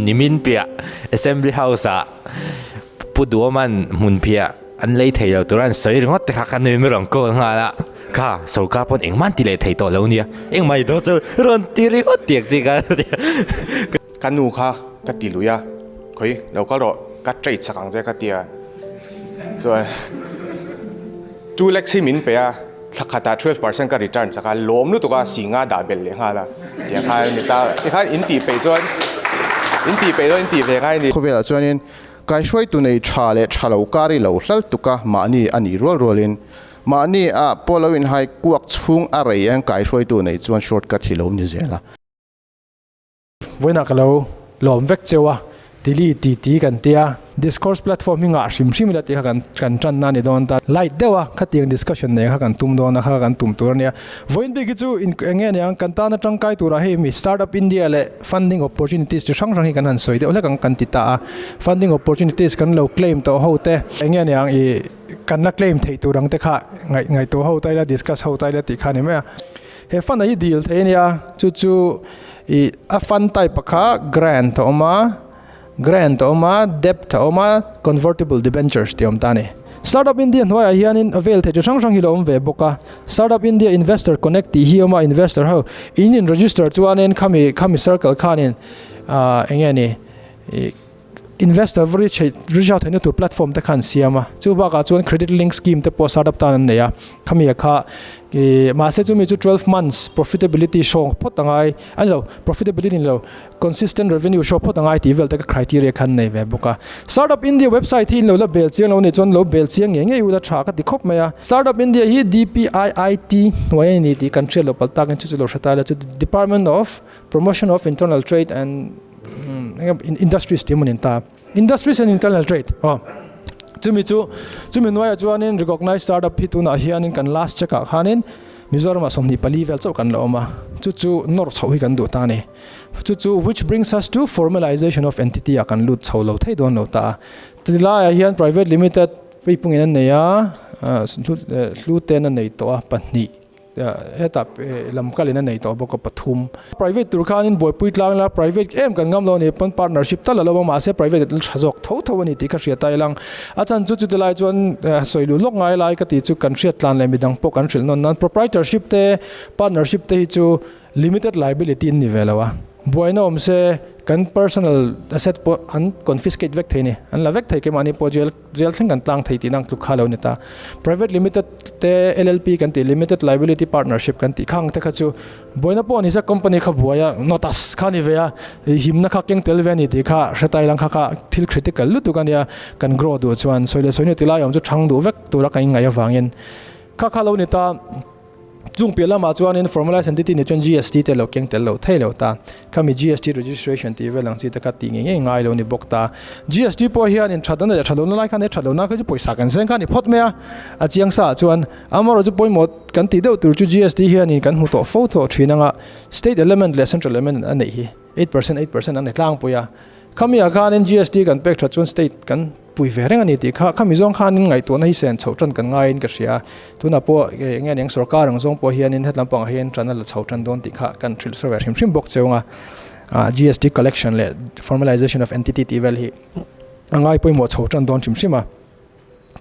Nimin piah Assembly House ah Pu Duaman hmunphiah an lei thei lo tur a an sawi ringawt te kha ka nui mai rawn call nghal a, kha sorkar pawn engmah an ti leh thei tawh lo nia, engmah i dawn chu rawn ti ringawt tiang chi kha Ka nu kha ka ti lui a, khawi lo kal rawh ka trade sak ang che ka ti a, chuan 2 lakhs hi min pe a, thla khatah 12% ka return sak a, lawm lutuk a singa dah belh leh nghal a, tiang khan ni ta, tikhan in tih peih chuan in tih peih chuan in tih ve ngai a ni. Khawvelah chuanin kaihruaitu nei tha leh tha lo kar i lo hlal tuk a, mahni a nih rual rualin mahni ah pawh lo inhai kuak chhung a rei ang kaihruaitu nei chuan shortcut hi lo ni zel a. Vawiinah ka lo lawm vek cheu a, tili ti ti kan tia. Discourse platform hi ngah hrim hrim ila tih kha kan kan tan na a ni dawn ta. Light deuh a, khatiang discussion nei kha kan tum dawn a, kha kan tum tur a nia. Vawiin bik hi chu in eng nge niang kan tana tangkai turah hei mi Startup India leh funding opportunities chi hrang hrang hi kan han sawi deuh hlek ang kan ti ta a. Funding opportunities kan lo claim tawh ho te, eng nge niang i kan la claim theih tur ang te kha ngaih ngaihtuah ho ta ila discuss ho ta ila tih kha a ni mai a. He fund a hi dil thei a nia, chu chu ih a fund type kha grant a awm a, grant a awm a, debt a awm a, convertible debentures tih a awm ta a ni. Startup India hnuaiah hianin a vel thei chi hrang hrang hi lo awm ve bawk a, Startup India Investor Connect tih hi a awm a, investor ho in in register chuanin khami khami circle khanin ah eng nge ni ih Investor va reach reach out theihna tur platform te kha an siam a, chu bakah chuan credit link scheme te pawh startup tan an nei a, khami a kha ih mahse chumi chu 12 months profitability show phawt a ngai a ni lo profitability ni lo consistent revenue show phawt a ngai tih vel te kha criteria kha an nei ve bawk a. Startup India website hi in lo la bel chiang lo a nih chuan lo bel chiang ngei ngei ula tha ka ti khawp mai a. Startup India hi DPIIT hnuai a ni tih kan hriat loh palh takin chu chu lo hre ta ila chu Department of Promotion of Internal Trade and Industries tih emaw ni ta. Industries and Internal Trade aw. Chumi chu chumi hnuaiah chuanin recognized startup hi tunah hianin kan last check ah khanin Mizoramah 24 vel chauh kan la awm a. Chu chu nawr chhoh hi kan duh ta a ni. Chu chu which brings us to formalization of entity ah kan lut chho lo thei dawn lo ta a. Tilaiah hian private limited peipungin an nei a, hlu ten a nei tawh a pahnih. Hetah lam kalin a nei tawh bawk a pathum. Private tur khanin buaipui tlang la private em kan ngam lo a ni pawn partnership tal a lo a mahse private ah tha zawk tho tho a ni tih ka hriat a ilang. A chan chu chuti lai chuan sawi luh lawk ngai lai ka tih chu kan hriat tlan leh midang pawh kan hrilh nawn nan proprietorship te partnership te hi chu limited liability an ni ve lo a. Buaina awm se kan personal asset pawh an confiscate vek thei a ni an la vek thei keimahni pawh jail Jail thleng kan tlang thei tihna ang tluk kha lo ni ta. Private limited te LLP kan tih limited liability partnership kan tih khang te kha chu buaina pawh ni se company kha buai a notas kha ni ve a himna kha keng tel ve a ni tih kha hre tai lang kha kha thil critical lutuk a nia kan grow duh chuan sawi leh sawi hnu ti lai awm chu chhang duh vek tura kan inngaih avangin kha kha lo ni ta. Chung piah lamah chuanin formalized entity nih chuan GST te lo keng tel lo thei lo ta. Khami GST registration tih vel ang chi te kha tih ngei ngei ngai lo ni bawk ta. GST pawh hianin that na leh that lohna lai khan he that lohna kha chu pawisa kan seng kha a ni phawt mai a. A chiang sa ah chuan amaherawh chu pawimawh kan tih deuh tur chu GST hianin kan hmu tawh fo tawh thin anga state element leh central element a neih hi 8% 8% an nei tlangpui a. Khami ah khanin GST kan pek that chuan state kan pui ve reng a ni tih kha khami zawng khanin ngaihtuahna hi sen chhoh tan kan ngaiin ka hria. Tunah pawh eng nge eng sorkar ang zawng pawh hianin hetlam pangah hian tan a la chho tan dawn tih kha kan hrilh sawi ve hrim hrim bawk cheu ang a. GST collection leh formalization of entity tih vel hi a ngai pawimawh chho tan dawn hrim hrim a.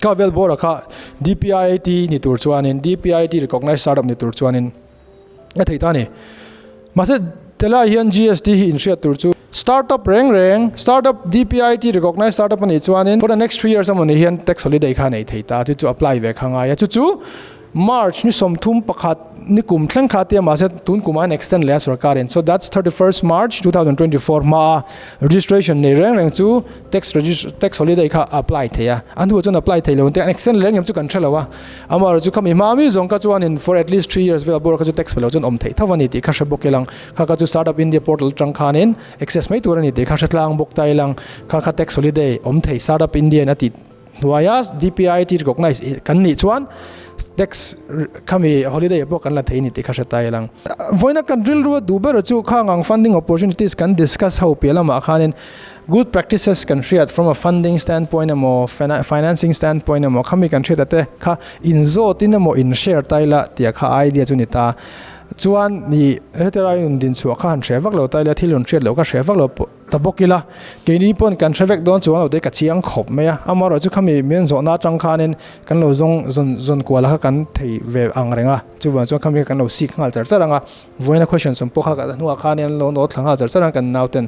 Kha vel bawrah kha DPIIT ni tur chuanin DPIIT recognized startup ni tur chuanin a thei ta a ni. Mahse telaiah hian GST hi inhriat tur chu startup reng reng startup DPIT recognized startup a nih chuanin for the next 3 years emaw ni hian tax holiday kha a nei thei ta chu chu apply ve kha ngai a chu chu March ni 31 ni kum thleng kha tia mahse tun kum ah hian extend leh a sarkarin so that's 31st March 2024 hma a registration nei reng reng chu tax tax holiday kha apply thei a a hnuah chuan apply thei lo te an extend leh engem chu kan hre lo a amaherawh chu khami hma mi zawng kha chuanin for at least 3 years vel bawr kha chu tax pe lo chuan awm theih tho a ni tih kha hre bawk ilang kha kha chu Startup India portal atang khanin access mai tur a ni tih kha hre tlang bawk ta ilang kha kha tax holiday awm thei Startup India in a tih hnuaia DPIIT recognize kan nih chuan tax khami holiday pawh kan la thei ni tih kha hre ta ilang. Vawiina kan rilru a duh ber chu khang ang funding opportunities kan discuss ho piah lamah khanin good practices kan hriat from a funding standpoint emaw financing standpoint emaw khami kan hriat ate kha inzawtin emaw in share ta ila tih kha idea chu ni ta. Chuan i hetilai nun din chhuah kha han hre vak lo ta ila thil rawn hriat loh kha hre vak lo ta bawk ila keini pawn kan hre vek dawn chuang lo te ka chiang khawp mai a amaherawh chu khami min zawhna atang khanin kan lo zawng zawn zawn kual kha kan thei ve ang reng a chuvang chuan khami kha kan lo sik nghal char char ang a vawiina question sawm pawh kha ka hnuah khanin an lo nawt thla nghal char char ang kan nauten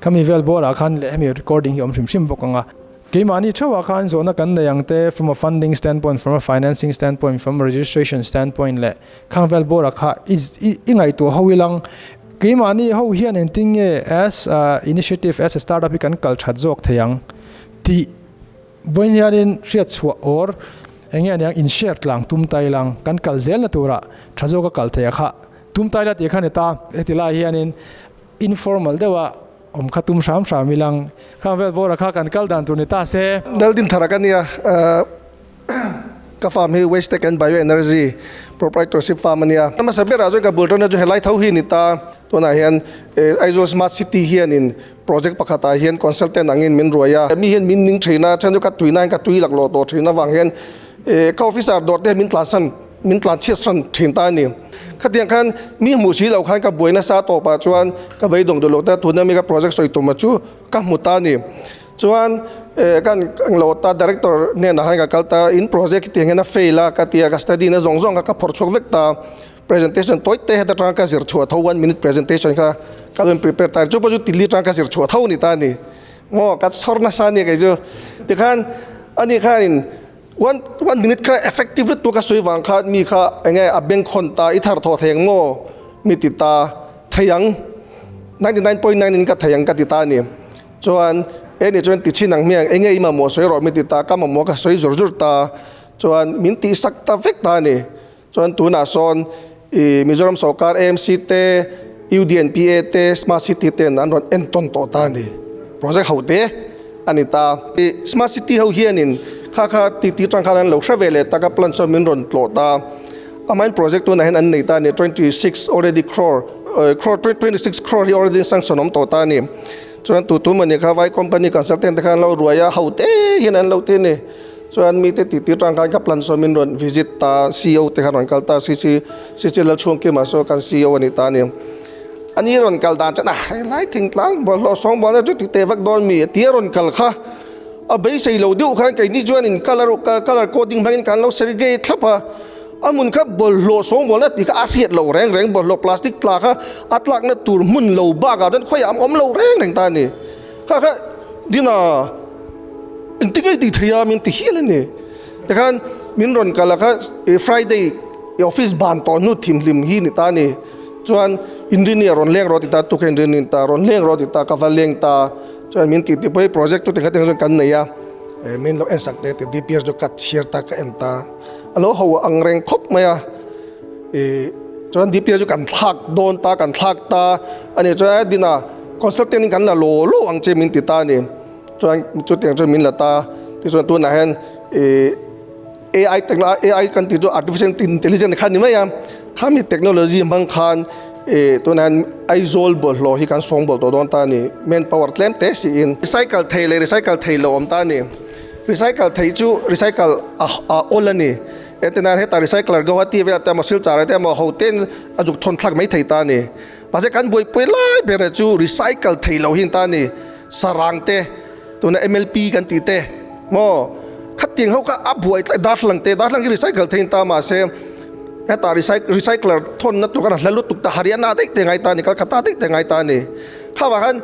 khami vel bawrah khan leh hemi recording hi a awm hrim hrim bawk ang a. Keimahni theuhah khan zawhna kan nei ang te, from a funding standpoint, from a financing standpoint, from a registration standpoint leh khang vel bawrah kha i i ngaihtuah ho ilang. Keimahni ho hian engtin nge as a initiative, as a startup hi kan kal that zawk thei ang tih vawiin hianin hriat chhuah or eng nge aniang in share tlang tum ta ilang kan kal zelna turah tha zawka kal theih a kha tum ta ila tih kha ni ta. Heti lai hianin informal deuha Awm kha tum hram hram ilang. Khang vel bawra kha kan kal dan tur ni ta se. Daldin thar a ka nia. Ka farm hi Waste Tech and Bio Energy Proprietorship Farm a nia. Hmasa berah chuan ka bul tana chu helai tho hi ni ta. Tunah hian Aizawl Smart City hianin project pakhatah hian consultant angin min ruai a. Mi hian min ning thin a, chhan chu ka tuina hian ka tui laklawh tawh thin avang hian ka officer dawr te hian min tlansan Min tlan chhiat hran thin ta a ni. Khatiang khan mi hmuh si lo khan ka buai nasa tawpah chuan ka beidawng duh loh ta tuna mi ka project sawi tuma chu ka hmu ta a ni. Chuan kan lo ta director hnenah khan ka kal ta in project hi tiang hian a fail a ka ti a ka study na zawng zawng kha ka phawrh chhuak vek ta. Presentation tawi te heta tang ka zir chhuah tho one minute presentation kha ka lo in prepare ta a ni. Chu pawh chu tili tang ka zir chhuah tho a ni ta a ni. Maw ka chhawr nasa a ni kei chu. Tikhan ani khanin One one minute kha effective lutuk a sawi vang khan mi kha eng nge a bank hawn ta i thar thawh thei ang maw mi ti ta thei ang 99.9 in ka thei ang ka ti ta a ni chuan e ni chuan ti chhin ang hmiang eng nge i mamawh sawi rawh mi ti ta ka mamawh ka sawi zur zur ta chuan min tih sak ta vek ta a ni chuan tunah sawn ih Mizoram sawrkar AMC te UDNPA te Smart City ten an rawn entawn tawh ta a ni project ho te a ni ta. Ih Smart City ho hianin kha kha titi tang khan an lo hre ve leh tak a plan chuan min rawn tlawh ta a main project tunah hian an nei ta a ni 26 already crore crore 26 crore hi already sanction awm tawh ta a ni chuan tu tu mawni kha vai company consultant te khan an lo ruai a ho te hian an lo ti a ni. Chuan mite titi tang khan ka plan saw min rawn visit ta CEO te khan rawn kal ta CC CC Lalchhungkima saw kan CEO a ni ta a ni. Ani rawn kal dan chuan a helai thingtlang bawlhhlawh sawng bawlna chu tite vak dawn mi tia rawn kal kha a beisei lo deuh khan keini chuan in colour colour coding hmangin kan lo segregate thlap a, a hmun kha bawlhhlawh sawng bawlna tih kha a hriat lo reng reng bawlhhlawh plastic tla kha a tlakna tur hmun lo bakah chuan khawiah a awm lo reng reng ta a ni. Kha kha dina Engtin nge tih theih a min ti hial a ni. Tikhan min rawn kal a kha Friday i office ban tawh hnu thimhlim hi ni ta a ni. Chuan engineer rawn leng rawh ti ta tukha engineer ta rawn leng rawh ti ta ka va leng ta. Chuan min tih tih pawh hi project chu tikha chuan kan nei a. Min lo en sak te ti DPS chu ka chhiar ta ka en ta. A lo ho ang reng khawp mai a. Chuan DPS chu kan thlak dawn ta kan thlak ta a ni. Chuan dina consultant in kan la law law ang che min ti ta a ni. Chuan chutiang chuan min la ta tichuan tunah hian ih AI AI kan tih chu artificial intelligence kha a ni mai a khami technology hmang khan ih tunah hian Aizawl bawlhhlawh hi kan sawngbawl tawh dawn ta a ni man power tlem te siin recycle thei leh recycle thei lo awm ta a ni recycle thei chu recycle a a awl a ni entirnan heta recycler Guwahati velah te emaw Silchar ah te emaw ho ten a zuk thawn thlak mai thei ta a ni mahse kan buaipui lai ber chu recycle thei lo hi an ta a ni. Sarang te tuna MLP kan tih te maw khatiang ho kha a buai tlai darthlalang te darthlalang hi recycle thei ta mahse heta recycler thawn na tur khan a hla lutuk ta Haryana daih te ngai ta a ni Calcutta daih te ngai ta a ni kha vang khan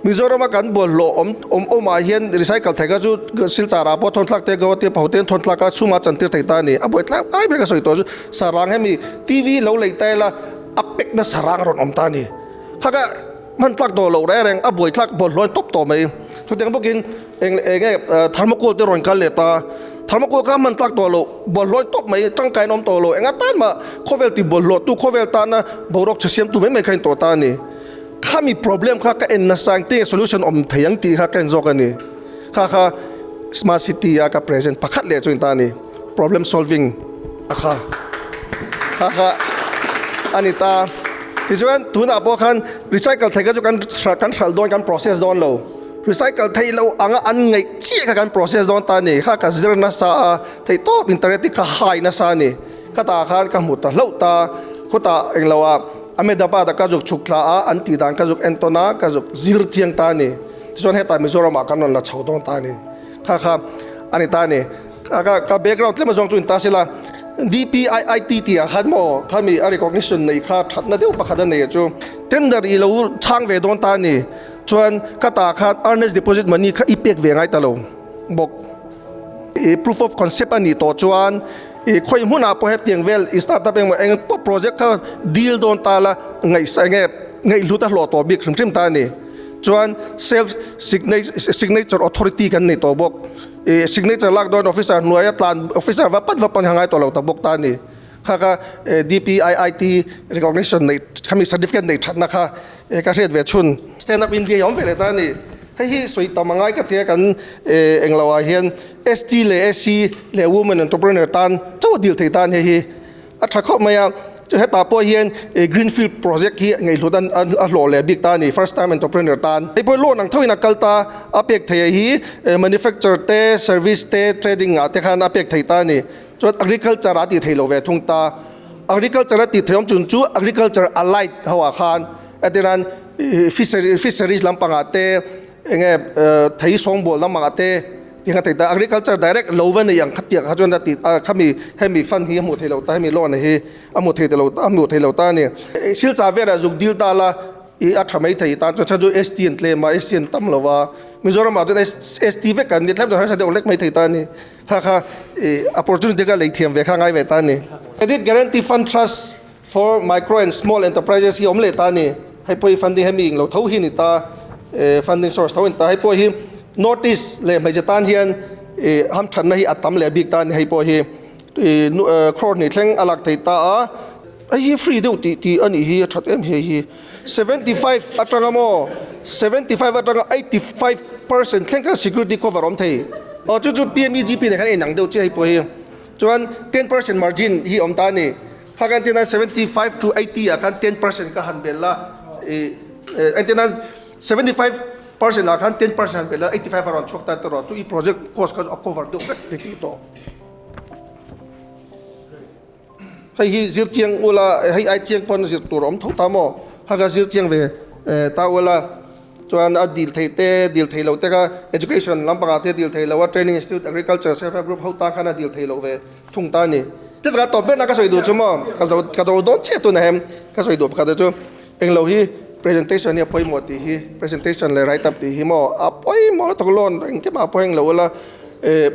Mizoram a kan bawlhhlawh awm awm awm ah hian recycle thei kha chu Silchar ah pawh thawn thlak te Guwahati ah pawh te thawn thlak a chhungah chantir thei ta a ni a buai tlai lai ber ka sawi tawh chu sarang hemi TV lo lei ta ila a pack na sarang a rawn awm ta a ni kha kha Hman tlak tawh loh reng reng a buai tlak bawlhhlawh tawp tawh mai. Chutiang bawkin eng eng nge thermocol te rawn kal leh ta. Thermocol kha hman tlak tawh loh bawlhhlawh tawp mai tangkain awm tawh loh enga tan mah khawvel ti bawlhhlawh tu khawvel tana boruak chhe siam tu mai mai kha in tawh ta a ni. Khami problem kha ka en nasa ang tinge solution awm thei ang tih kha ka en zawk a ni. Kha kha smart city a ka present pakhat leh chu in ta a ni. Problem solving a kha kha kha a ni ta. Tichuan tunah pawh khan recycle thei kha chu kan kan hralh dawn kan process dawn lo. Recycle thei lo anga an ngaih chiah kha kan process dawn ta a ni. Kha ka zir nasa a, theihtawp internet hi ka hai nasa a ni. Ka tah khan ka hmu ta hlauh ta. Khutah englo ah Ahmedabad ah ka zuk chhuk thla a, an tih dan ka zuk en tawn a, ka zuk zir chiang ta a ni. Tichuan hetah Mizoram ah kan rawn la chho dawn ta a ni. Kha kha a ni ta a ni. Kha kha ka background tlem azawng chu in ta sela DPIIT tih ah khan maw khami a recognition nei kha thatna deuh pakhat a nei a chu. Tender i lo chhang ve dawn ta a ni. Chuan ka tah khan earnest deposit money kha i pek ve ngai ta lo bawk. I proof of concept a nih tawh chuan i khawi hmunah pawh hetiang vel i startup engemaw eng pawh project kha deal dawn ta la ngaihsa enge ngaihhlut a hlawh tawh bik hrim hrim ta a ni. Chuan self signature authority kan nei tawh bawk. I signature lak dawn officer hnuaia tlan officer va pat va pan kha ngai tawh lo ta bawk ta a ni. Kha kha DPIIT recognition nei khami certificate nei thatna kha ka hriat ve chhun. Stand up India hi awm ve leh ta a ni. Hei hi sawi tam a ngai ka tia kan englo ah hian ST leh SC leh women entrepreneur tan chauh a dil thei ta a ni hei hi. A tha khawp mai a, chu hetah pawh hian greenfield project hi ngaihhlut a hlawh leh bik ta a ni, first time entrepreneur tan. Hei pawh loan ang thoin a kal ta, a pek theih hi manufacture te, service te, trading ah te khan a pek thei ta a ni. Chuan agriculture a tih theih loh ve thung ta. Agriculture a tih theih awm chun chu agriculture allied ho ah khan etiran fishery fisheries lampangah te enge thei sawngbawl lampangah te tih kha thei ta. Agriculture direct lo va nei ang kha tiang kha chuan a tih khami hemi fund hi a hmuh theih loh ta hemi loan hi a hmuh theih lo a hmuh theih loh ta a ni. Silchar velah zuk dil ta la I a tha mai thei tan chuan chhan chu ST an tlem a SC an tam lo va Mizoram ah chuan ST vek an ni tlem chuan harsa deuh lek mai thei ta a ni. Kha kha i opportunity kha lei thiam ve kha ngai ve ta a ni. Credit Guarantee Fund Trust for Micro and Small Enterprises hi awm leh ta a ni. Hei pawh hi funding hemi englo tho hi a ni ta, funding source tho a ni ta. Hei pawh hi North East leh hmeichhe tan hian i hamthatna hi a tam leh bik ta a ni. Hei pawh hi i crore hnih thleng a lak thei ta a. Hei hi free deuh tih tih a nih hi a that em hei hi. 75 atanga maw 75 atanga 85% thleng khan security cover awm thei. Aw chu chu PMEGP nen khan a inang deuh chiah hei pawh hi. Chuan 10% margin hi awm ta a ni. Kha khan tina 75 to 80 ah khan 10% ka han bel a ih engtin a 75% ah khan 10% han bel a 85 a rawn chhuak ta erawh chu i project cost kha chu a cover deuh vek ti tih tawh. Hei hi zir chiang ula, hei ai chiang pawn zir tur a awm tho ta maw? Kha kha zir chiang ve ta ula, chuan a dil theih te, dil theih loh te kha education lampangah te dil theih loh a, training institute, agriculture, self help group ho tan khan a dil theih loh ve thung ta a ni. Chutah tawp berna ka sawi duh chu maw, ka zo ka zo dawn chiah tunah hian ka sawi duh pakhat chu englo hi presentation hi a pawimawh tih hi, presentation leh write up tih hi maw a pawimawh lutuk loan engkim ah pawh englo ula eh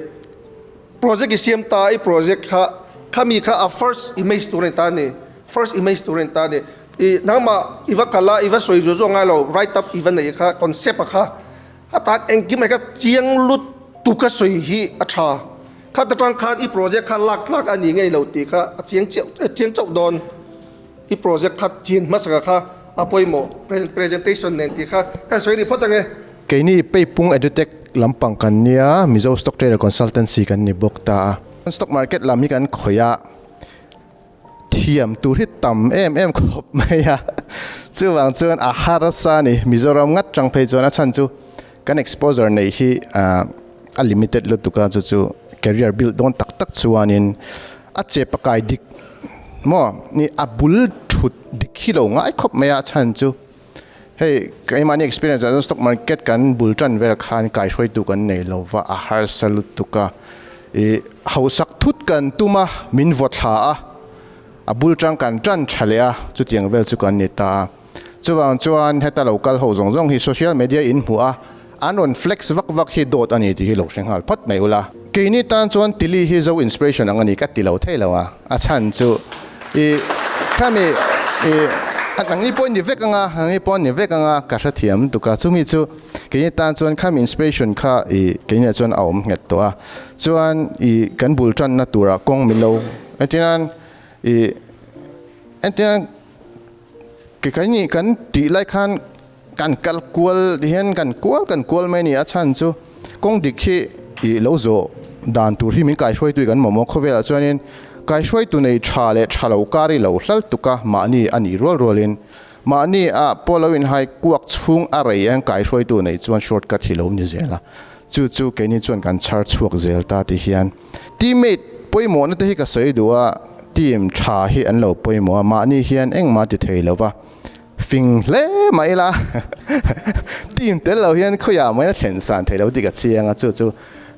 Project i siam ta i project kha khami kha a first image tur a ni ta a ni first image tur a ni ta a ni i nangmah i va kal a i va sawi zuah zuah ngai lo write up i va nei kha concept a kha a tan engkim mai kha chiang lut tuk a sawi hi a tha khat atang khan i project kha lak tlak a ni ngei lo tih kha a chiang chiah chiang chauh dawn i project kha chin hmasa kha a pawimawh presentation nen tih kha kan sawi rih phawt ang e. Keini Peipung Edutech lampang kan nia, Mizo Stock Trader Consultancy kan ni bawk ta a. Stock market lam hi kan khawih a, thiam tur hi tam em em khawp mai a, chuvang chuan a harsa a ni. Mizoram ngat tang phei chuan a chhan chu kan exposure neih hi a limited lutuk a, chu chu career build dawn tak tak chuanin a che pakai dik maw ni a bul thut dik hi lo ngai khawp mai a, a chhan chu. Hei keimahni experience ah chuan stock market kan bul tan vel khan kaihruaitu kan nei lo va, a harsa lutuk a, ih hausak thut kan tum a, min vaw thla a, a bul tang kan tan tha leh a, chutiang vel chu kan ni ta a. Chuvang chuan heta lo kal ho zawng zawng hi social media in hmuh a, an rawn flex vak vak hi dawt a ni tih hi lo hre nghal phawt mai ula. Keini tan chuan Tili hi zo inspiration ang a ni ka ti lo thei lo a, a chhan chu ih khami ih a nangni pawh ni vek anga nangni pawh ni vek anga ka hrethiam tuk a, chumi chu keini tan chuan khami inspiration kha ih keiniah chuan a awm nghet tawh a, chuan ih kan bul tanna turah kawng min lo entirnan ih entirnan ke keini kan tih lai khan Kan kal kual ti hian kan kual kan kual mai a ni. A chhan chu kawng dik hi ih lo zawh dan tur hi min kaihruaitu hi kan mamawh khawvelah chuanin kaihruaitu nei tha leh tha lo kar i lo hlal tuk a, mahni a nih rual rualin mahni ah pawh lo inhai kuak chhung a rei ang kaihruaitu nei chuan short cut hi lo ni zel a, chu chu keini chuan kan chhar chhuak zel ta ti hian teammate pawimawhna te hi ka sawi duh a. Team tha hi an lo pawimawh a, mahni hian engmah ti thei lo va, fing hle mah ila team tel lo hian khawiah mai a thlen san thei lo tih ka chiang a, chu chu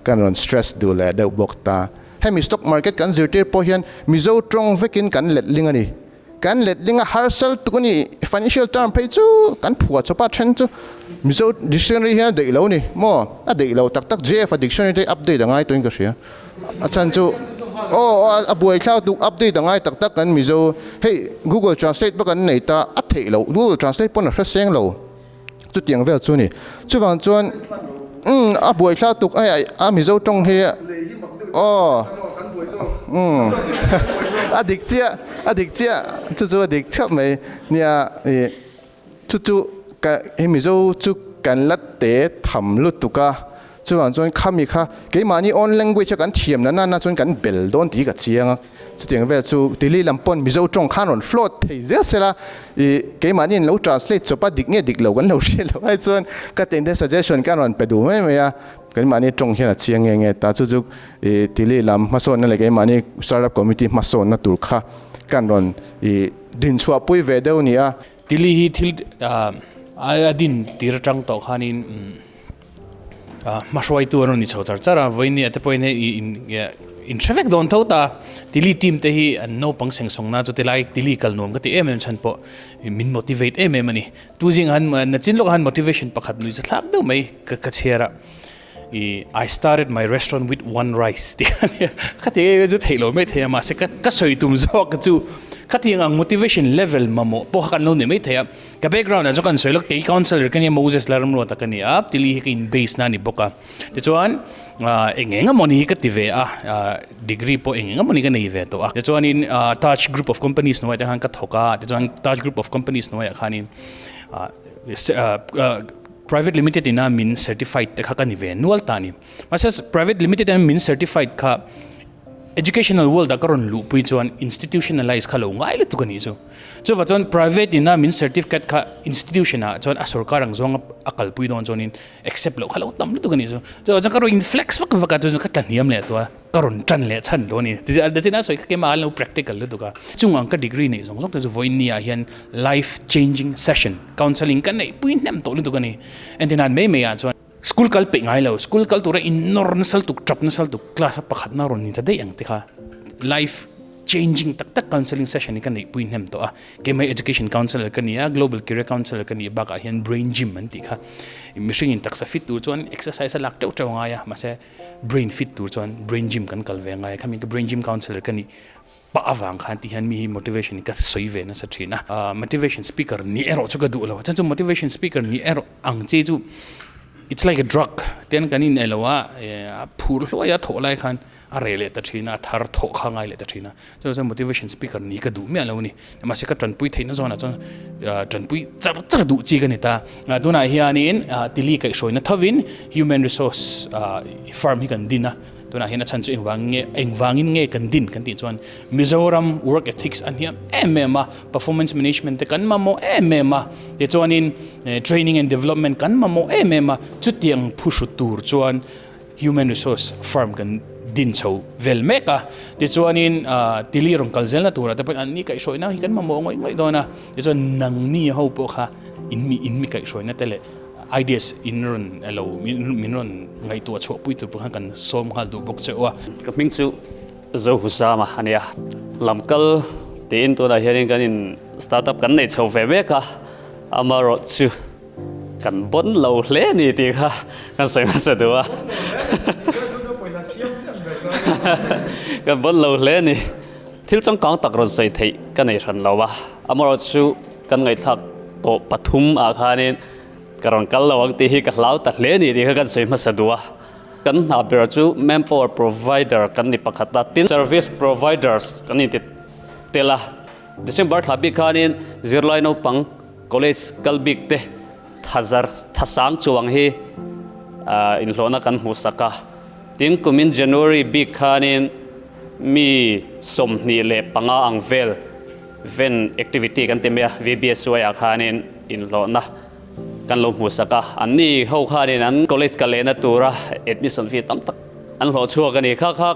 kan rawn stress duh leh deuh bawk ta. Hemi stock market kan zirtir pawh hian Mizo tawng vekin kan letling a ni. Kan letling a harsal tuk a ni, financial term phei chu kan phuah chawp a, then chu Mizo dictionary hian a deih lo a ni maw? A deih lo tak tak, JF a dictionary te update a ngai tawhin ka hria. A chhan chu aw a buaithlak tuk update a ngai tak tak kan Mizo hei Google translate pawh kan nei ta a theih loh Google translate pawn a hre seng lo chutiang vel chu a ni. Chuvang chuan umm a buaithlak tuk a a Mizo tawng hi aw umm a dik chiah a dik chiah chu chu a dik theuh mai nia ih chu chu ka hei Mizo chu kan la te tham lutuk a chuvang chuan khami kha keimahni own language a kan thiam na nana chuan kan bel dawn tih hi ka chiang a chutiang vel chu tili lam pawn Mizo tawng khan rawn float thei zel sela ih keimahni an lo translate chawp a dik nge dik lo kan lo hriat loh ai chuan ka tente suggestion khan rawn pe duh mai mai a keimahni tawng hian a chiang nge nge ta chu chu ih tili lam hmasawnna leh keimahni startup committee hmasawnna tur kha kan rawn ih dinchhuah pui ve deuh a ni a. Tili hi thil a din tir atang tawh khanin hmahruaitu an rawn ni chho char char a, vawiin te pawhin hei in hre vek dawn tho ta. Tili team te hi an naupang seng sawng na chu tilai tili kal nuam ka ti em em chhan pawh min motivate em em a ni. Tu zingah han nachin lawkah han motivation pakhat nuih zathlak deuh mai ka chhiar a. I I started my restaurant with one rice tih a nia khati em em chu theih loh mai thei a mahse ka ka sawi tum zawk chu khatiang ang motivation level mamawh pawh kha kan lo nei mai thei a ka background ah chuan kan sawi lawk kei counsellor ka nia Moses Lalramruata ka ni a Tili hi ka in base na a ni bawk a tichuan eng eng emawni hi ka ti ve a degree pawh eng eng emawni ka nei ve tawh a tichuanin Taj group of companies hnuaiah te khan ka thawk a tichuan Taj group of companies hnuaiah khanin Private limited ina min certified te kha ka ni ve nual ta a ni. Mahse private limited ina min certified kha educational world ah ka rawn luh pui chuan institutionalize kha lo ngai lutuk a nih chu. Chuvah chuan private ina min certificate kha institution ah chuan a sorkar ang zawng a kalpui dawn chuanin accept loh kha lo tam lutuk a nih chu. Chuvah chuan ka rawn in flex vak vak a chu chuan ka tla hniam leh tawh a. Ka rawn tan leh chhan lo a ni. Tichuan a sawi kha keimah an lo practical lutuk a. Chung ang ka degree neih zawng zawng te chu vawiin ni ah hian life changing session counselling ka neih pui hnem tawh lutuk a ni. Entir nan mai mai ah chuan school kal peih ngai lo, school kal tura in nawr nasa lutuk, tap nasa lutuk, class a pakhatna rawn ni ta daih ang te kha life changing tak tak counselling session hi ka neih pui hnem tawh a. Keimah education counsellor ka ni a, global career counsellor ka nih bakah hian brain gym an tih kha mihring in taksa fit tur chuan exercise a lak teuh teuh a ngai a, mahse Brain fit tur chuan brain gym kan kal ve angai a, khami ka brain gym counsellor ka nih pah avang khan ti hian mi hi motivation hi ka sawi ve nasa thin a, motivation speaker nih erawh chu ka duh lo a, chuan chu motivation speaker nih erawh ang che chu it's like a drug ten kan in elo a, a phur hluai a thawh lai khan a reh leh ta thin a, a thar thawh kha ngai leh ta thin a, chuan chuan motivation speaker nih ka duh miah lo a ni, mahse ka tanpui theihna zawnah chuan tanpui char char duh chi ka ni ta, tunah hianin tili kaihhruaina thovin human resource firm hi kan din a, tunah hian a chhan chu engvang nge engvangin nge kan din kan tih chuan Mizoram work ethics a hniam em em a, performance management te kan mamawh em em a, tichuanin training and development kan mamawh em em a, chutiang phuhru tur chuan Human Resource firm kan din chho vel mek a, tichuanin tili rawn kal zelna turah te pawhin an ni kaihhruaina hi kan mamawh ngawih ngawih dawn a, tichuan nangni ho pawh kha in mi in mi kaihhruaina te leh ideas in rawn elo min rawn ngaihtuah chhuah pui tur pawh khan kan sawm nghal duh bawk che u a. Ka hming chu Zohuzama a nia, lamkal tiin tunah hianin kan in startup kan nei chho ve mek a, amaherawhchu Kan bon lo hle a ni tih kha kan sawi hmasa duh a. Kan bon lo hle a ni. Thil changkang tak rawn sawi theih ka nei hran lo a. Amaherawhchu kan ngaihthlak tawh pathum ah khanin ka rawn kal lo ang tih hi ka hlau ta hle a ni tih kha kan sawi hmasa duh a. Kan hna ber chu manpower provider kan ni pakhat a, tin service providers kan inti tel a. December thla bik khanin zirlai naupang College kal bik te thazar thasang chuang hi inhlawhna kan hmuh sak a, tin kumin January bik khanin mi 25 ang vel ven activity kan ti mai a, VBSY ah khanin inhlawhna kan lo hmuh sak a, an ni ho khanin an college kal lehna tura admission fee tam tak an hlawh chhuak a ni, kha kha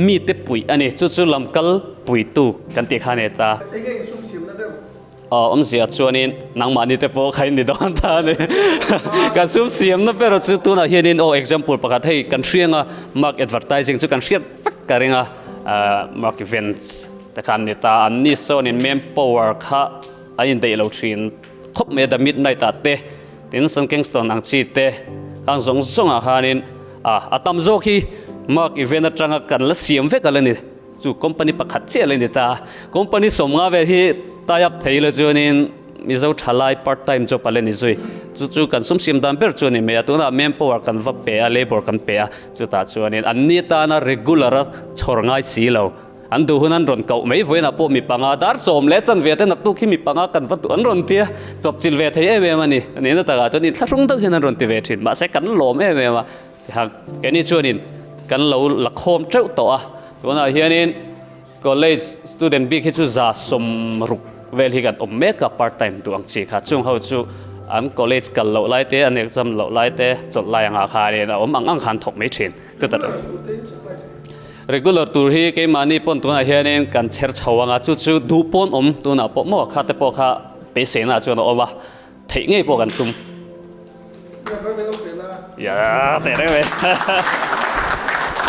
mite puih a ni, chu chu lam kal. puitu kan tih kha a ni ta. Enge insum siamna ber? Aw awmzia chuanin nangmahni te pawh kha in ni dawn ta a ni. Kan sum siamna ber chu tunah hianin aw example pakhat hei kan hriang a, mark advertising chu kan hriat vek ka ring a, mark events te kha an ni ta. Anni sawnin manpower kha an indaih lo thin khawp mai a, the midnight ah te tin Sun Kingston ang chi te khang zawng zawngah khanin a tam zawk hi mark event atanga kan la siam vek a la ni. Chu company pakhat chiah la ni ta. Company sawmnga vel hi tie up thei la chuanin Mizo thalai part time job a la ni zui. Chu chu kan sum siam dan ber chu a ni mai a. Tunah manpower kan va pe a, labour kan pe a. Chutah chuanin an ni tana regular a chhawr ngai si lo. An duh hun an rawn koh mai vawiinah pawh mi panga dar sawm leh chanve te naktuk hi mi panga kan va duh an rawn ti a. Chawpchilh ve thei em em a ni. A nihna takah chuan inthlahrung deuh hian an rawn ti ve thin. Mahse kan lawm em em a. Tiha keini chuanin kan lo la khawm teuh tawh a, tunah hianin college student bik hi chu 160 vel hi kan awm mek a, part time duh ang chi kha, chung ho chu an college kal loh lai te, an exam loh lai te, chawlh lai angah khanin a awm ang ang khan thawk mai thin. Chuta regular tur hi keimahni pawn tunah hianin kan chher chho ang a, chu chu duh pawn awm tunah pawh maw kha te pawh kha beiseina chuan a awm a. Theih ngei pawh kan tum. Ya, teh reng mai.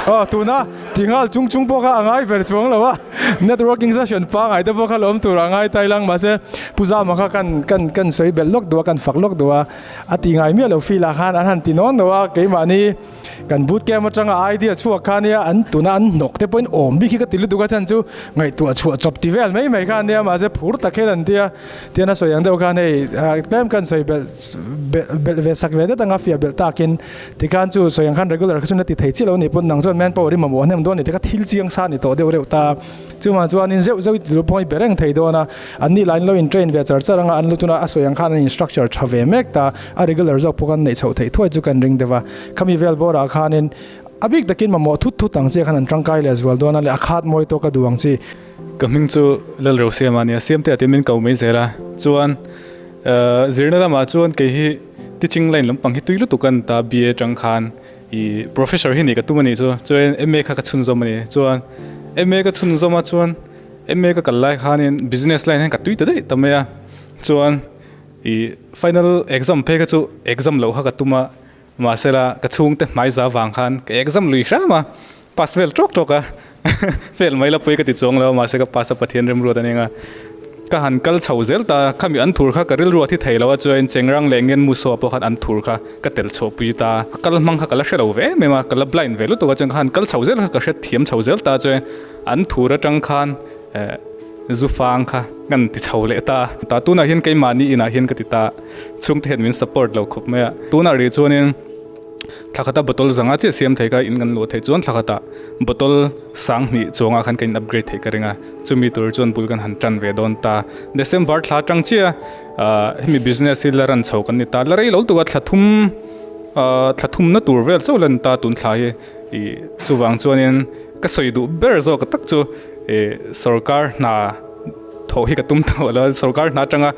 Aw, tuna tinghal chung chung pawh kha a ngai ber chuang lo a, networking session pangai te pawh kha lawm tur a ngai tai lang, mahse Pu Zama kha kan kan kan sawi belh lawk duh a, kan fak lawk duh a, a ti ngai miah lo feel ah khan an han ti nawn lo a, keimahni Kan boot camp atanga idea chhuak kha nia an tuna an hnawk te pawhin awm bik hi ka ti lutuk a chhan chu ngaihtuah chhuah chawp ti vel mai mai kha ania mahse phur tak hian an tia tian a sawi ang deuh khan hei tlem kan sawi belh belh ve sak ve det anga fiah belh takin tikhan chu sawi ang khan regular kha chuan a ti thei chiah lo a nih pawn nang chuan manpower i mamawh hnem dawn a ni te kha thil chiang sa a ni tawh deuh reuh ta. Chuvang chuanin zeuh zeuh i ti pawh i be reng thei dawn a, an nih lahin lo in train ve char char anga an lu tuna a sawi ang khan an in structure tha ve mek ta, a regular zawk pawh kan neih chhoh theih thuai chu kan ring deuh a. Khami vel bawrah khanin a bik takin mamawh thut thut ang chiah khan an tangkai leh zual dawn a leh a khat mawi tawk a duh ang chi. Ka hming chu Lalrosiama a nia, Siamtea tiin min ko mai zel a, chuan zirna lamah chuan kei hi teaching line lampang hi tui lutuk a ni ta, BA atang khan. I professor hi nih ka tum a nih chu, chuan MA kha ka chhunzawm a ni. Chuan MA ka chhunzawm a chuan MA ka kal lai khanin business line hian ka tui ta daih ta mai a. Chuan i final exam phei kha chu exam loh kha ka tum a, mahsela ka chhungte hmaiza vang khan ka exam lui hram a, pass vel tawk tawk a. Fail mai la pawi ka ti chuang lo a, mahse ka pass a Pathian remruat a ning a. Ka han kal chho zel ta, khami an thur kha ka rilru a thi thei lo a, chuan Chengrang leh Ngenmusaw pawh khan an thur kha ka tel chhuah pui ta. A kal hmang kha ka la hre lo ve em em a, ka la blind ve lutuk a, chuan ka han kal chho zel kha ka hre thiam chho zel ta, chuan an thur atang khan eh zu fang kha kan ti chho leh ta. Ta tunah hian keimahni inah hian ka ti ta, chhungte hian min support lo khawp mai a, tunah rih chuanin. Thla khata bottle zanga chiah siam thei kha in kan luah theih chuan thla khata bottle 2000 chuangah khan ka in upgrade theih ka ring a, chumi tur chuan bul kan han tan ve dawn ta. December thla atang chiah ah hemi business hi la ran chho kan ni ta, la rei lo tuk a thla thum ah thla thumna tur vel chauh la ni ta tun thla hi ih chuvang chuanin ka sawi duh ber zawk tak chu ih sorkar hna Thawh hi ka tum tawh lo a, sorkar hna atanga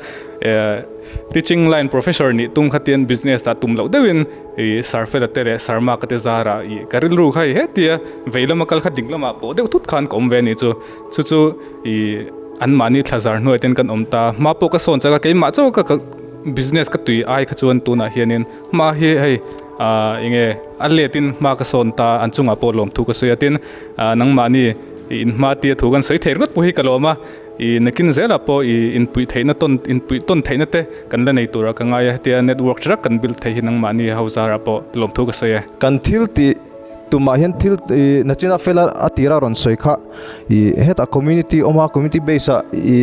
teaching line professor nih tum kha tian business ah tum loh deuhin ih Sarfela te leh Sarmaka te zarah ih ka rilru kha i hetia vei lama kal kha ding lamah pawh deuh thut khan ka awm ve a nih chu. Chu chu ih anmahni thla zar hnuai ten kan awm ta, hma pawh ka sawn chak a, keimah chauh ka business ka tui ai kha chuan tunah hianin hma hi hei ah eng nge a let in hma ka sawn ta an chungah pawh lawmthu ka sawi a tin nangmahni I inhma tia thu kan sawi thei ringawt pawh hi ka lawm a, i nakin zelah pawh i inpuih theihna tawn inpuih tawn theihna te kan la nei tura ka ngai a, hetia network chi rak kan build thei hi nangmahni ho zarah pawh lawmthu ka sawi e. Kan thil tih tumah hian thil i nachina fela a tira rawn sawi kha i hetah community awm a, community base ah i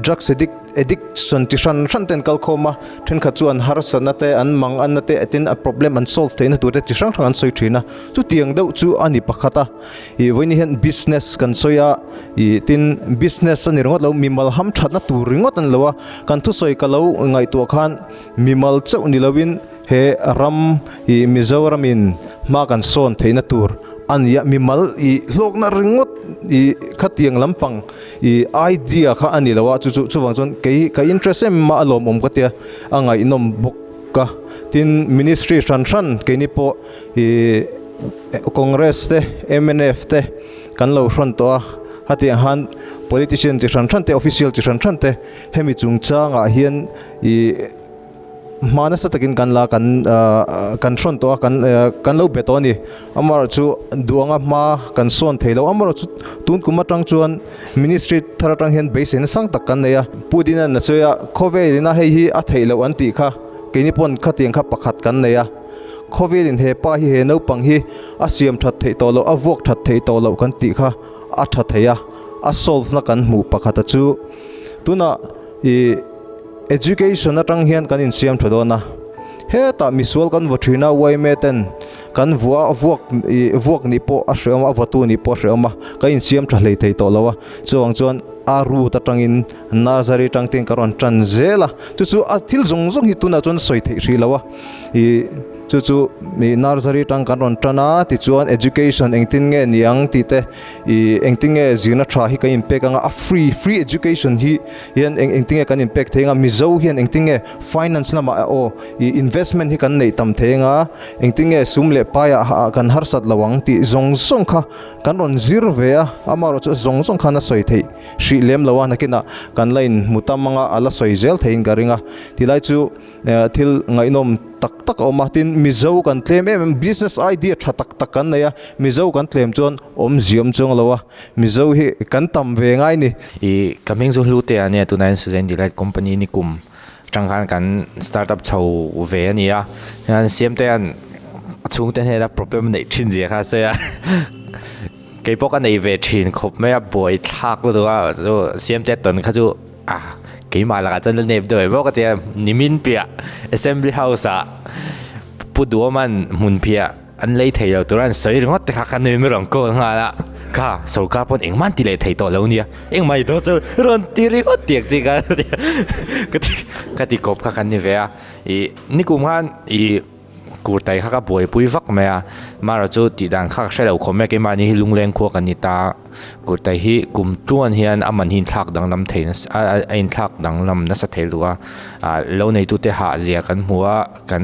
drugs addict addiction chi hran hran te an kal khawm a, thenkhat chu an harsatna te an mang anna te tin a problem an solve theihna tur te chi hrang hrang an sawi thin a, chutiang deuh chu a ni pakhat a. Ih vawiin hian business kan sawi a, ih tin business a ni ringawt lo, mimal ham thatna tur ringawt a ni lo a, kan thusawi ka lo ngaihtuah khan mimal chauh ni loin he ram ih Mizoramin hma kan sawn theihna tur a ni a, mimal ih hlawkna ringawt ih khatiang lampang ih idea kha a ni lo a, chu chu chuvang chuan kei ka interest em em a, a lawmawm ka tia, a ngaihnawm bawk a, tin ministry hran hran keini pawh ih. Congress te, mnf te kan lo hrawn tawh a, Hatiang han politician chi hran hran te, official chi hran hran te hemi chungchangah hian ih hma nasa takin kan la kan kan hrawn tawh a kan kan lo be tawh a ni. Amaherawhchu duh anga hma kan sawn thei lo. Amaherawhchu tun kum atang chuan ministry thar atang hian beiseina sang tak kan nei a. Pu Dina'n a sawi a, khawvelin a hei hi a theih loh an tih kha keini pawn khatiang kha pakhat kan nei a. Khawvelin he pa hi he naupang hi a siam that theih tawh loh, a vuak that theih tawh loh kan tih kha a tha thei a, a solve na kan hmuh pakhat a chu tunah ih Education atang hian kan insiam tha dawn a, hetah misual kan vaw thin a, yma ten kan vua vuak ih vuak nih pawh a hrehawm a, a vawtu nih pawh a hrehawm a, kan insiam tha hlei thei tawh lo a, chuvang chuan a root atangin nursery atang ten ka rawn tan zel a, chu chu a thil zawng zawng hi tunah chuan sawi theih hrih lo a, ih chu chu ih nursery atang kan rawn tan a, tichuan education engtin nge niang tih te ih engtin nge zirna tha hi kan inpek anga a free free education hi hian eng engtin nge kan inpek thei anga Mizo hian engtin nge finance lamah aw ih investment hi kan neih tam thei anga engtin nge sum leh paiah ah kan harsat lo ang tih zawng zawng kha kan rawn zir ve a amaherawh chu zawng zawng khan a sawi theih hrih lem lo a nakinah kan la inhmu tam anga a la sawi zel theiin ka ring a tilai chu Thil ngaihnawm tak tak a awm a, tin Mizo kan tlem em em, business idea tha tak tak kan nei a, Mizo kan tlem chuan awmzia awm chuang lo a, Mizo hi kan tam ve ngai ni. I ka hming chu Hlute a nia, tunah hian Suzain Delight Company ni kum atang khan kan startup chho ve a ni a, hian Siamtea'n a chhungte hnena problem neih thin zia kha a sawi a, keipawh ka nei ve thin khawp mai a, buai thlak lutuk a, chu Siamtea tawn kha chu A, keimah lakah chuan la nep deuh em aw ka ti a, nimin piah Assembly House ah Pu Duoman hmun phiah an lei thei lo tur a an sawi ringawt te kha ka nui rawn call nghal a, kha sorkar pawn engmah an ti leh thei tawh lo nia, engmah i dawn chu rawn ti ringawt tiang chi kha ka ti ka ti kawp kha kan ni ve a, ih nikum khan ih. Kurtai kha ka buaipui vak mai a, Mara chu tih dan kha ka hre lo khawm mai a, keimahni hi lungleng khua kan ni ta, Kurtai hi kum tluan hian a man hi inthlak danglam thei nasa a inthlak danglam nasa thei luh a, ah lo neitute hah zia kan hmu a, kan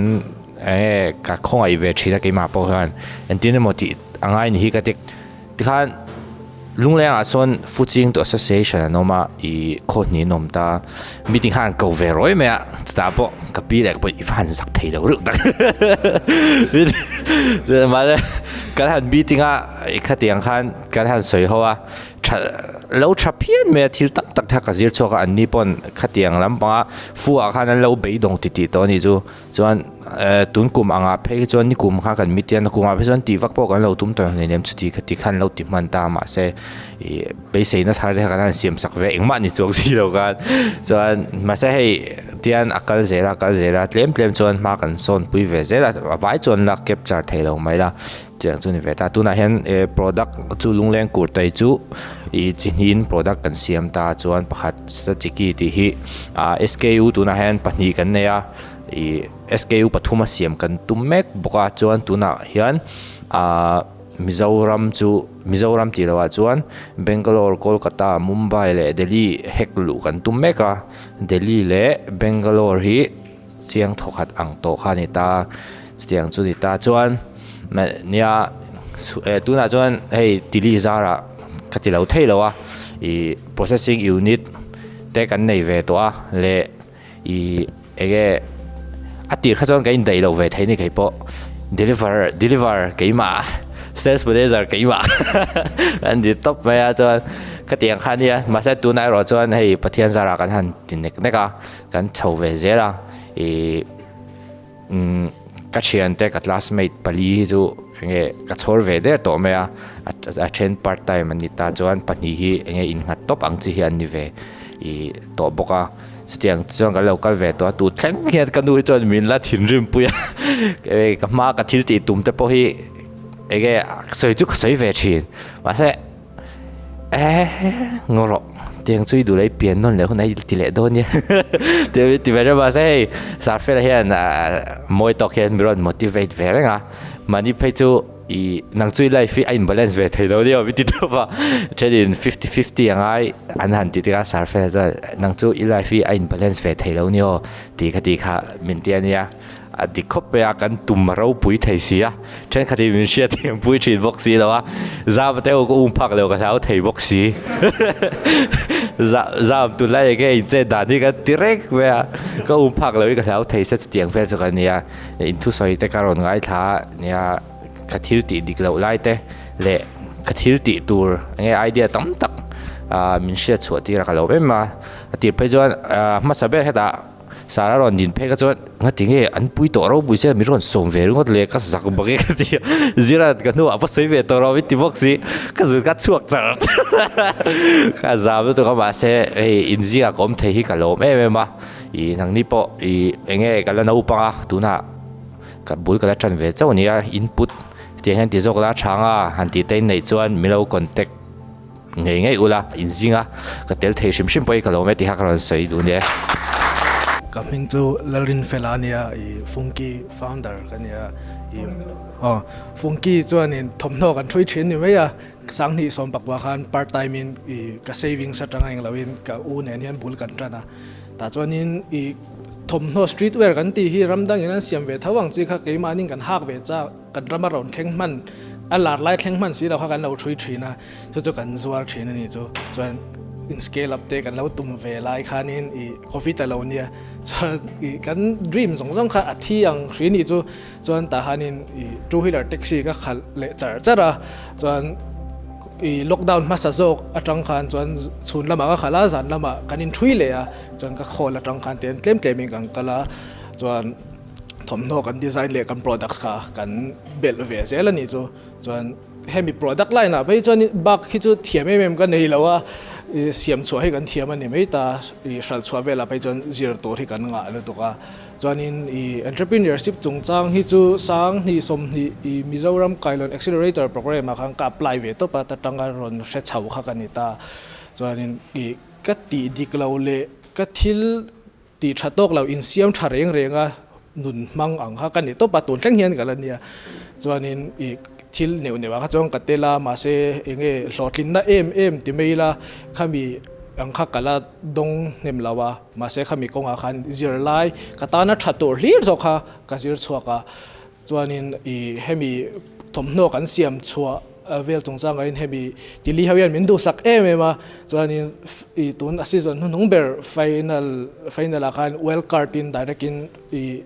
eng nge ka khawngaih ve thin a keimah pawh hian engtin emaw tih a ngai ni hi ka ti tikhan Lunglengah sawn Fuching to Association an awm a, ih khaw hnih an awm ta. Meeting kha an ko ve rawi mai a, chutah pawh ka pi leh ka pawh i va han zak thei lo reuh tak. Mahse kan han meeting a, i khatiang khan kan han sawi ho a, tha lo tha phian mai a, thil tak tak te kha ka zir chhuak a, anni pawn khatiang lampanga fu ah khan an lo beidawng titih tawh a nih chu. Chuan tun kum angah phei hi chuan nikum kha kan meet hian a kumah phei chuan tih vak pawh kan lo tum tawh hleinem chuti khati khan lo ti hman ta mahse ih beiseina thar te kha kan han siam sak ve engmah ni chuang si lo khan chuan mahse hei tian a kal zel a a kal zel a tlem tlem chuan hma kan sawn pui ve zel a a vai chuan la capture thei lo mai la chiang chu ni ve ta tunah hian eh product chu lungleng kur tai chu ih chi hnihin product kan siam ta chuan pakhat chiki tih hi ah S_K_U tunah hian pahnih kan nei a. Ih SKU pathum a siam kan tum mek bawk a chuan tunah hian ahh Mizoram chu Mizoram tih loh ah chuan Bangalore Kolkata Mumbai leh Delhi hack luh kan tum mek a Delhi leh Bangalore hi chiang thawkhat ang tawh kha a ni ta chutiang chu a ni ta chuan nia tunah chuan hei tili zarah ka ti lo thei lo a ih processing unit te kan nei ve tawh a leh. I enge a tir kha chuan ka indaih lo ve thei ni kei pawh deliver deliver keimah sales manager keimah an ti tawp mai a chuan ka ti ang kha ania mahse tunah erawh chuan hei Pathian zarah kan han ti nek nek a kan chho ve zel a ih umm ka thiante ka classmate pali hi chu enge ka chhawr ve der tawh mai a a then part time an ni ta chuan pahnih hi enge innghat tawp ang chi hi an ni ve ih tawh bawk a. Chutiang chuan kan lo kal ve tawh a, tu thleng hian ka nu hi chuan min la thinrim pui a, ka hma ka thil tih tum te pawh hi enge sawi chu ka sawi ve thin mahse eh ngaw rawh tiang chu i duh leh i pian nawn leh hun a i ti leh dawn nia ti ve reuh mahse hei Sarfela hian mawi tawk hian min rawn motivate ve reng a, mahni phei chu. I nang chu i life hi a in balance ve thei lo nia mi ti tawp a thenin fifty fifty a ngai an han ti tika sarfela chuan nang chu i life hi a in balance ve thei lo nia aw tih kha tih kha min ti a nia. A dik khawp mai a, kan tum a ropui thei si a, thenkhatin min hriat thiam pui thin bawk si lo a, zam te ho ka um phak lo ka hlau thei bawk si. Zam tunlai enge in chet dan hi ka ti reng mai a, ka um phak lo hi ka hlau thei se chutiang vel chu ka nia, inthusawi te ka rawn ngaithla a nia, ka thil tih dik loh lai te leh ka thil tih tur enge idea tam tak min hriat chhuah tir a ka lo em a, a tir phei chuan hmasa ber hetah. Sara rawn din phei kha chuan ngati nge an pui tawh ropui che min rawn sawm ve ringawt le ka zak bawk e ka ti a, Zira'n ka hnuah va sawi ve tawh rawh min ti bawk si, ka zun kha chhuak char char a, ka zam lutuk a mahse hei inzingah ka awm thei hi ka lawm em em a, ih nangni pawh ih eng nge ka la naupang a tunah ka bul ka la tan ve chauh a nia input tiang hian ti zawk la tha anga han tih te inneih chuan min lo contact. Ngei ngei ula, inzinga ka tel thei hrim hrim pawh hi ka lo met tih kha ka rawn sawi duh nia. Ka hming chu Lalrinfela a nia, i Funky founder ka nia. I aw Funky chuanin thawmhnaw kan hrui thin ni mai a, Sanghnih sawmpakua khan part time in i ka savings atanga englo in ka u nen hian bul kan tan a. Tah chuanin i thawmhnaw street wear kan tih hi ram dangin an siam ve tho ang chi kha keimahnin kan hak ve chak. Kan rama rawn thleng hman, a lar lai thleng hman si lo kha kan lo thui thin a, chu chu kan zuar thin a ni chu. Chuan in scale up te kan lo tum ve lai khanin i covid a lo nia, chuan i kan dream zawng zawng kha a thi ang hri ni chu. Chuan tah khanin i two wheeler taxi ka khalh leh char char a, chuan i lockdown hmasa zawk atang khan chuan chhun lamah ka khalh a, zan lamah kan in thui leh a, chuan ka khawl atang khan tlem tlem in kan kal a, chuan. Thawmhnaw kan design leh kan products kha kan belh ve zel a nih chu. Chuan hemi product line ah phei chuan bak hi chu thiam em em ka nei lo a, siam chhuah hi kan thiam a ni mai ta, ih hralh chhuah velah phei chuan zir tur hi kan ngah lutuk a. Chuanin ih entrepreneurship chungchang hi chu Sanghnih sawmhnih ih Mizoram Kailawn Accelerator Programme ah khan ka apply ve tawp a, ta tanga rawn hre chho kha ka ni ta. Chuanin ih ka tih dik lo leh ka thil Tih tha tawk lo insiam tha reng reng a nun hmang ang kha ka ni tawp a, tun thleng hian ka la nia. Chuanin ih thil neuh neuh ah kha chuan ka tel a, mahse enge hlawhtlinna em em ti mai ila khami ang kha ka la dawng hnem lo a, mahse khami kawngah khan zirlai ka tana tha tur hlir zawk kha ka zir chhuak a. Chuanin ih hemi thawmhnaw kan siam chhuah vel chungchangah hian hemi tili ho hian min duhsak em em a, chuanin ih tun a season hnuhnung ber final final ah khan wild card in direct in ih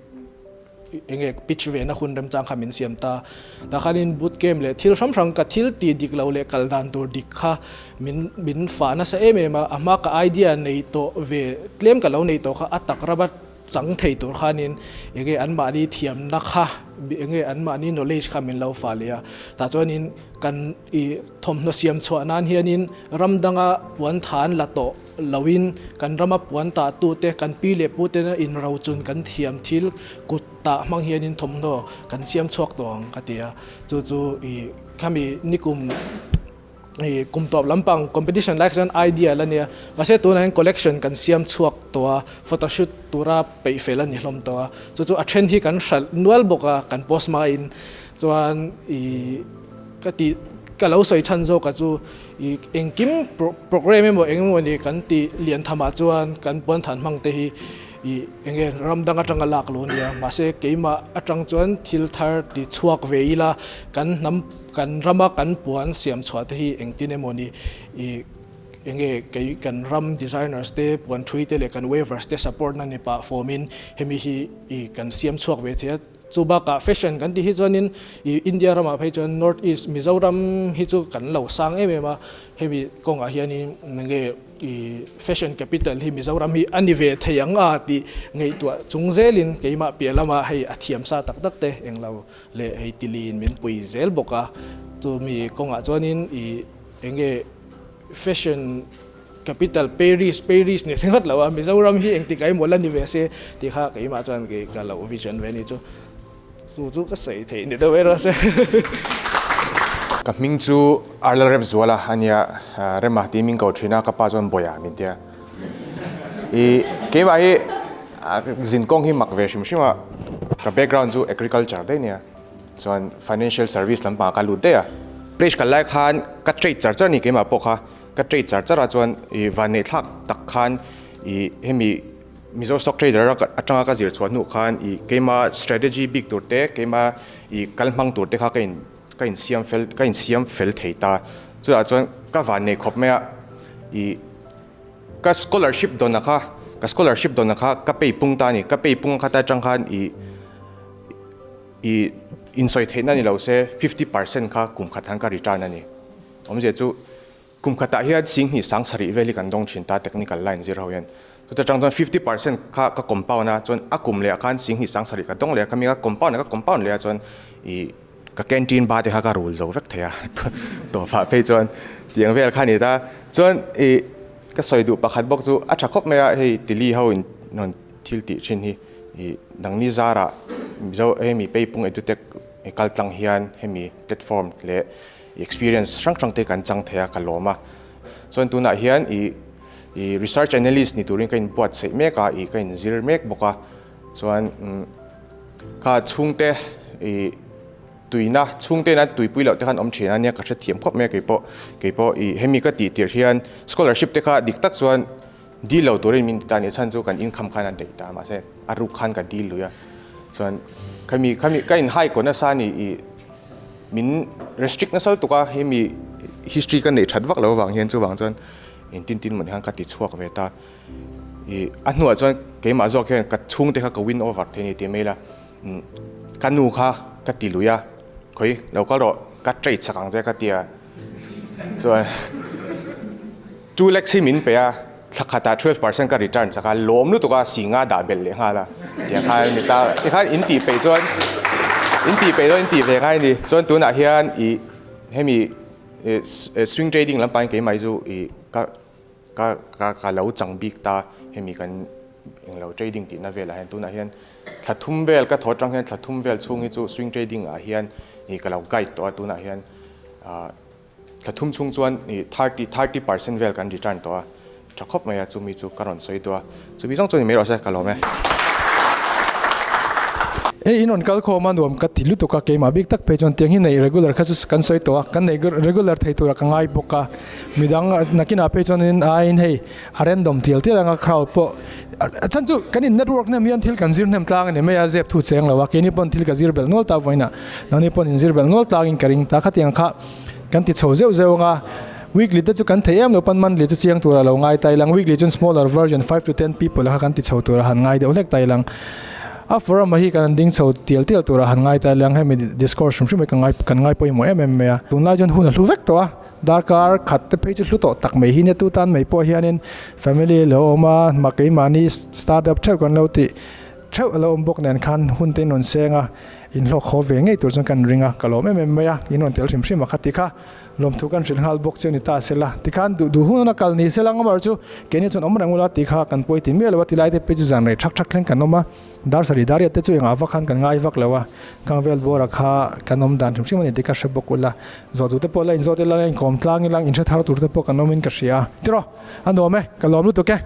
eng nge pitch ve na hun remchang kha min siam ta. Tah khanin boot camp leh thil hrang hrang ka thil tih dik lo leh kal dan tur dik kha min min fah nasa em em a, a hma ka idea nei tawh ve tlem ka lo nei tawh kha a tak rama Chang thei tur khanin enge anmahni thiamna kha enge anmahni knowledge kha min lo fah leh a, tah chuanin kan i thawmhnaw siam chhuah nan hianin ram danga puan than la tawh loin kan rama puan tah tute kan pi leh pu tena inrochun kan thiam thil kut tah hmang hianin thawmhnaw kan siam chhuak tawh ang ka ti a, chu chu i khami nikum. I kum tawp lampang competition lai kha chuan idea la nia mahse tunah hian collection kan siam chhuak tawh a photoshoot tura peih fel a ni hlawm tawh a chu chu a then hi kan hralh nual bawk a kan post hmain chuan i ka tih ka lo sawi chhan zawk a chu i engkim programme emaw eng emaw ni kan tih lian thamah chuan kan puan than hmang te hi i enge ram dang atanga lak lo nia mahse keimah atang chuan thil thar ti chhuak ve ila kan hnam Kan rama kan puan siam chhuah te hi engtin emaw ni i enge kei kan ram designers te puan thui te leh kan weavers te support na ni pah form in hemi hi i kan siam chhuak ve thei a. Chu bakah fashion kan tih hi chuanin i India ramah phei chuan North East Mizoram hi chu kan lo sang em em a, hemi kawngah hianin enge I fashion capital hi Mizoram hi a ni ve thei ang a tih ngaihtuah chung zelin keimah piah lamah hei a thiam sa tak tak te englo leh hei tiliin min pui zel bawk a, chumi kawngah chuanin i enge fashion capital Paris Paris ni ringawt lo a Mizoram hi engtik ah emaw la ni ve se tih kha keimah chuan kei ka lo vision ve a ni chu. Chu chu ka sawi theih ni deuh erawh se. Ka hming chu Arlal Remzuala a nia, Rema tiin min ko thin a, ka pa chuan Bawia min tia. I keimah hi zinkawng hi mak ve hrim hrim a, ka background chu agriculture daih nia, chuan financial service lampangah ka lut daih a. College kal lai khan ka trade char char a ni keimah pawh kha, ka trade char char a chuan i vanneihthlak tak khan i hemi. Mizo stock trader atanga ka zir chhuah hnu khan i keima strategy bik tur te keima i kal hmang tur te kha ka in ka in siam fel ka in siam fel thei ta. Chutah chuan ka van nei khawp mai a i ka scholarship dawn a kha ka scholarship dawn a kha ka pay pung ta a ni. Ka pay pung kha ta atang khan i i insawi theihna ni lo se 50% kha kum khat han ka return a ni. Awmzia chu kum khatah hian singhnih sang sarih vel hi kan dawng thin ta technical line zir ho hian. Chuta tang chuan 50% kha ka compound a, chuan a kum leh ah khan singhnih sang sarih ka dawng leh a, khami ka compound leh ka compound leh a chuan i ka canteen ba te kha ka rul zo vek thei a tawpah phei chuan tiang vel kha a ni ta. Chuan i ka sawi duh pakhat bawk chu a tha khawp mai a, hei tili ho in rawn thil tih thin hi i nangni zarah Mizo hemi Peipung Edutech kal tlang hian hemi platform leh experience hrang hrang te kan chang thei a ka lawm a. Chuan tunah hian i i research analyst ni turin ka inbuatsaih mek a, i ka inzir mek bawk a. Chuan kha chhungte i tuina chhungte ina tuipui loh te khan awm thin a nia ka hrethiam khawp mai a keipawh keipawh i hemi ka tih tirh hian scholarship te kha dik tak chuan Deal lo turin min ti ta a nih chhan chu kan income khan a daih ta mahse a ruk khan ka deal lui a chuan khami khami ka in high kaw nasa a ni i min restrict nasa lutuk a hemi history ka neih that vak lo avang hian chuvang chuan engtin tin mawni khan ka ti chhuak ve ta i a hnuah chuan keimah zawk hian ka chhungte kha ka win over thei a ni tih mai ila ka nu kha ka ti lui a khawi lo kal rawh ka trade sak ang che ka ti a chuan. 2 lakhs hi min pe a, thla khatah 12% ka return chak a, lawm lutuk a, singa dah belh leh nghal a, tiang khan ni ta, tikhan in tih peih chuan, in tih peih chuan in tih ve ngai a ni, chuan tunah hian ih hemi swing trading lampangin keimah hi chu ih ka ka ka ka lo chang bik ta, hemi kan englo trading tihna velah hian tunah hian thla thum vel ka thaw atang hian thla thum vel chhung hi chu swing trading ah hian ih ka lo guide tawh a, tunah hian ah. Thla thum chhung chuan i 30, 30% vel kan return tawh a, tha khawp mai a, chumi chu ka rawn sawi duh a, chumi zawng chuan i mai rawh se, ka lawm e. Hei in rawn kal khawm a nuam ka ti lutuk a, keimah bik tak phei chuan tiang hi neih regular kha chu kan sawi tawh a, kan neih regular thei tura ka ngai bawk a, midang nakinah phei chuan in aiin hei a random tial tial anga crowd pawh a chhan chu kan in network hnem hian thil kan zir hnem tlang a ni mai a, zep thu cheng lo a, keini pawn thil ka zir belh nual ta vawiinah nangni pawn in zir belh nual tlangin ka ring ta khatiang kha. Kan ti chho zeuh zeuh ang a, weekly te chu kan thei em lo pawn monthly chu chiang tur a lo ngai ta ilang, weekly chuan smaller version 5 to 10 people kha kan ti chho tur a han ngai deuh hlek ta ilang. A forum a hi kan ding chho tial tial tur a han ngai ta ilang, hemi discourse hrim hrim hi ka ngai kan ngai pawimawh em em mai a. Tunlai chuan hun a hlu vek tawh a, darkar khat te phei chu hlu tawh tak mai hi nia tu tan mai pawh hianin family lo awm a, mah keimahni startup theuh kan lo tih theuh a lo awm bawk nen khan hun te in rawn seng a. Inhlawk haw ve ngei tur chuan kan ring a, ka lawm em em mai a, in rawn tel hrim hrim a kha ti kha lawmthu kan hrilh nghal bawk che ni ta sela, tikhan duh duh hun a kal ni sela ang amar chu keini chuan awm reng ula ti kha kan pawi ti miah lo a ti lai te pawh chu zan rei thak thak thleng kan awm a, dar sarih dar riat te chu engah vak khan kan ngai vak lo a, kang vel bawr a kha kan awm dan hrim hrim a ni tih ka hre bawk ula, zawh duh te pawh la inzawt ila, inkawm tlang ila, inhre thar tur te pawh kan awm in ka hria a, tiraw a nuam e, ka lawm lutuk e.